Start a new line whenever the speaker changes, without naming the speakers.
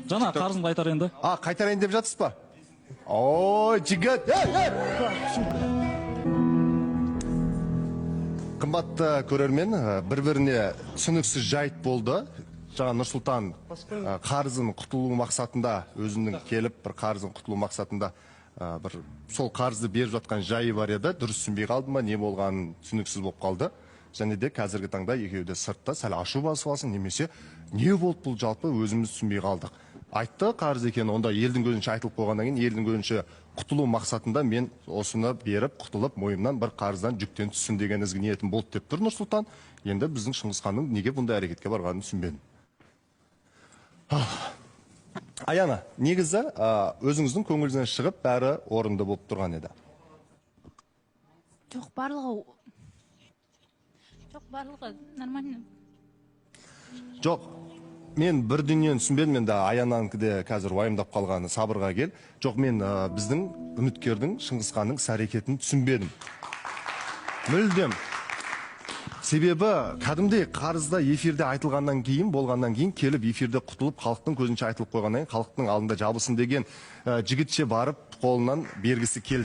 Жаңа қарызын қайтар енді.
А, қайтарайын деп жатсыз ба? Ой, жігіт! Ей, ей! Қымбатты көрермен, бір-біріне түсініксіз жайт болды. Жаңа Нұрсұлтан қарызын құтылу мақсатында, өзінің келіп бір қарызын құтылу мақсатында бір сол қарызды беріп жатқан жайы бар еді. Дұрыс түсінбей қалды ма, не болғанын түсініксіз болып қалды. Және де қазіргі таңда екеуі де сыртта сәл ашу басып алсын, немесе не болды бұл, жалпы өзіміз түсінбей қалдық. Айтты қарыз екені, онда елдің көзінше айтылып қойғаннан кейін, елдің көзінше құтылу мақсатында мен осыны беріп құтылып, мойнымнан бір қарыздан жүктен түссін деген ізгі ниетім болды деп тұр Нұрсұлтан. Енді біздің Шыңғысханның неге бұндай әрекетке барғанын түсінбедім. Аяна, негізі өзіңіздің көңіліңізден шығып бәрі орынды болып тұрған еді.
Жоқ, барлығы жоқ, барлығы нормально.
Жоқ, мен бір дүниені түсінбедім енді, Аянанікі де қазір уайымдап қалғаны, сабырға кел. Жоқ, мен біздің үміткердің Шыңғысханның іс әрекетін түсінбедім. Мүлдем. Себебі кәдімгідей қарызда эфирде айтылғаннан кейін, болғаннан кейін келіп эфирде құтылып, халықтың көзінше айтылып қойғаннан кейін, халықтың алдында жабылсын деген жігітше барып қолынан бергісі келді.